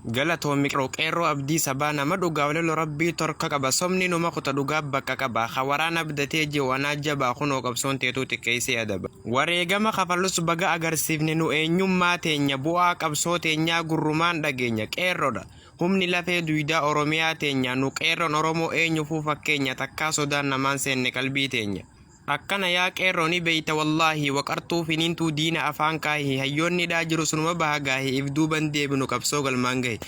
Galatoomi Qeerroo abdii sabaa nama dhugaaf lolu rabbii torka qaba sobni numa kuta dhugaaf bakka qaba ka waraana abdatee jiru anaa jabaa kunoo qabsoon teetuu xiqqeessee adaba. Wareegama kafalus baga agarsiifne nu eenyummaa teenya bu'aa qabsoo teenyaa gurrumaan dhageenya qeerroodha humni lafee duydaa Oromiyaa teenya nu qeerroon Oromoo eenyufuu fakkeenya takkaa sodaan namaan seenne qalbii teenya. Akkana yaa qeerroo ni beeyta wallaahi waqartuu finiintuu diina afaan kaahi hayyoonni dhaa jiru sunuma baha gaahi if duuban deebinu qabsoo galmaan gahi.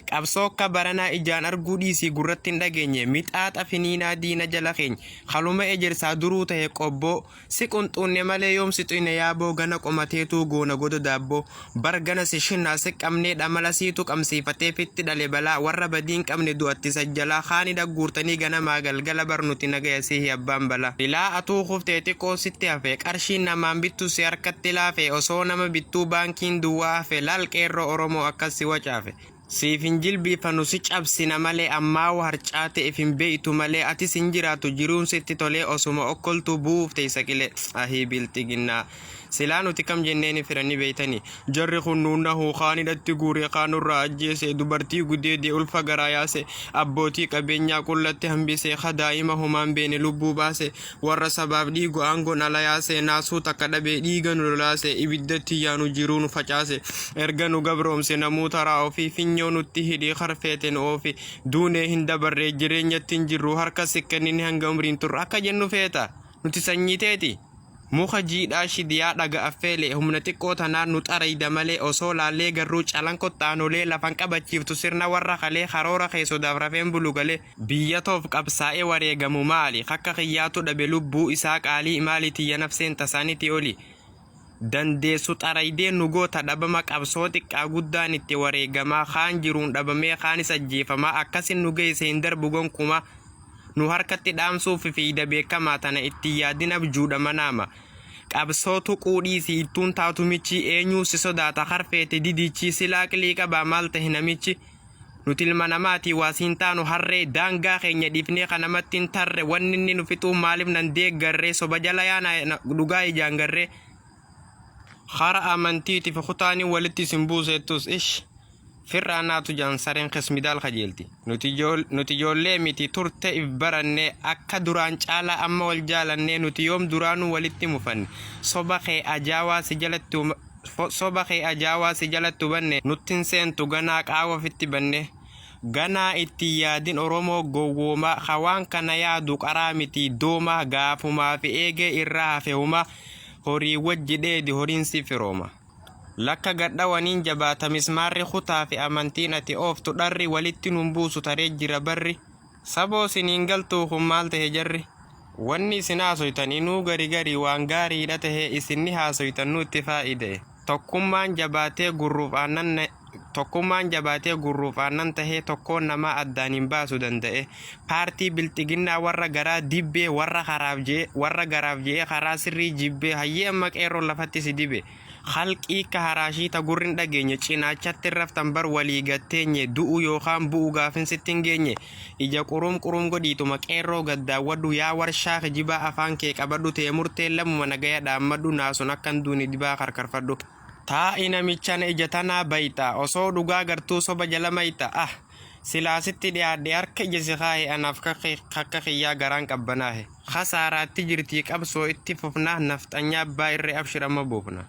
Qabsoo akka baranaa ijaan arguu dhiisii gurratti hin dhageenye mixaaxa finiinaa diina jala keenya kaluma ejersaa duruu tahe qobboo si qunxuunne malee yoom si xuyne yaaboo gana qomateetuu goona goda daabboo bar gana si shinnaa si qabnee dhamala siitu qabsiifatee fitti dhale balaa warra badii hin qabne du'atti sajjalaa kaani dhagguurtanii ganamaa galgala bar nuti nagaya sihi abbaan balaa. Silaa atuu kuftee xiqqoo sitti hafe qarshiin namaan bittu si harkatti laafe osoo nama bittuu baankiin duwwaa hafe laal qeerroo Oromoo akkas si wacaafe. Siif hin jilbiifanu si cabsina malee ammaawu harcaate if hin beeytu malee atis hin jiraatu jiruun sitti tolee osuma okkoltuu bu'uuf teeysa qilee. Ahii bilxiginnaa. Silaa nuti kam jenneeni fira ni beeytani. Jarri kun nuun nahu kaan hidhatti guure kaan nurraa ajjeese dubartii gudeede ulfa garaa yaase abbootii qabeenyaa qullatti hambise ka daa'ima homaan beene lubbuu baase warra sabaaf dhiigu aangoon ala yaase naasuu takka dhabee dhiiga nu lolaase ibiddatti yaanu jiruu nu facaase erga nu gabroomse namuu taraa ofii finyoo nutti hidhii karfeete nu oofi duunee hin dabarree jireenyatti hin jirru harka si kennine hanga umriin turru akka jennu feeta nuti sanyii teeti. Muka jiidhaa shidiyaa dhaga affeele humna xiqqoo tanaan nu xarayda malee osoo laallee garruu calanqotti aanolee lafan qabachiiftu sirna warra kalee karoora kee sodaaf rafeen bulu galee. Biyya toof qabsaa'ee wareegamu maali kakka kiyyaatu dhabe lubbuu isaa qaalii maali tiyya nafseen tasaaniti oli dandeessu xaraydee nu goota dhabama qabsoo xiqqaa guddaan itti wareegamaa kaan jiruun dhabamee kaanis ajjeefamaa akkasin nu geesse hin darbu gonkumaa nu harkatti dhaamsuuf fiiyda beekamaa tana itti yaadin abjuudha manaama qabsoo tuquu dhiisi ittuun taatu michi eenyuu si sodaata harfeete didichi silaa qilii qabaa maal tahe namichi. Nuti ilma namaati waa siin taanu harree daangaa keenya dhiifnee kan namatti hin tarre wanni inni nu fixuu maaliif nan deeggarree soba jala yaana dhugaa ijaan garree Hara amantiitiif kutaanii walitti isin buuseettus ish firraa naatu jaan sareen kismidaal kajeelti. Nuti ijoollee miti turte if baranne akka duraan caalaa amma wal jaalannee nuti yoom duraanuu walitti mufanne soba kee ajaawaa si jalatti Soba kee ajaawaa si jalatti hubanne nuttin seentu ganaa qaawa ofitti banne Ganaa itti hin yaadin Oromoo gowwoomaa ka waan kana yaadu qaraa mitii doomaa gaafumaa fi eegee irraa hafe humaa horii wajji dheedi horiin si firooma Lakka gadhawaniin jabaata mismaarri kutaa fi amantiin ati ooftu dharri walitti nun buusu taree jira barri Saboo siniin galtuu kun maal tahe jarri? Wanni isin haasoytan inuu gari gari waan gaariidha tahe isin ni haasoytan nuutti faa'ida'e. Tokkummaan jabaatee gurruuf aannan Tokkummaan jabaatee gurruuf aannan tahee tokkoon namaa addaan hin baasu danda'e. Paartii bilxiginnaa warra garaa dibbee warra karaaf je'e warra garaaf je'ee karaa sirrii jibbee hayyee amma qeerroon lafatti si dibe. Khalqii akka haraashii ta gurri hin dhageenye Cinaachatti hin raftan bar walii gad teenye Du'u yookaan bu'u gaafin sitti hin geenye Ija qurum qurum godhiituma qeerroo gad daawwadhu Yaa warshaa kijibaa afaan kee qabadhu Tee murteen lamuma nagaya dhaammadhu Naasun akka hin duune dibaa karkarfadhu Taa'i namichana ija tanaa bayxa Osoo dhugaa gartuu soba jala mayxa Ah! Silaa sitti dhiyaadhe harka ija si kaahe Anaaf kakka kiyyaa garaan qabbanaahe. Khasaaraatti jirtii qabsoo itti fufna nafxanyaa abbaa irree abshir amma buufna.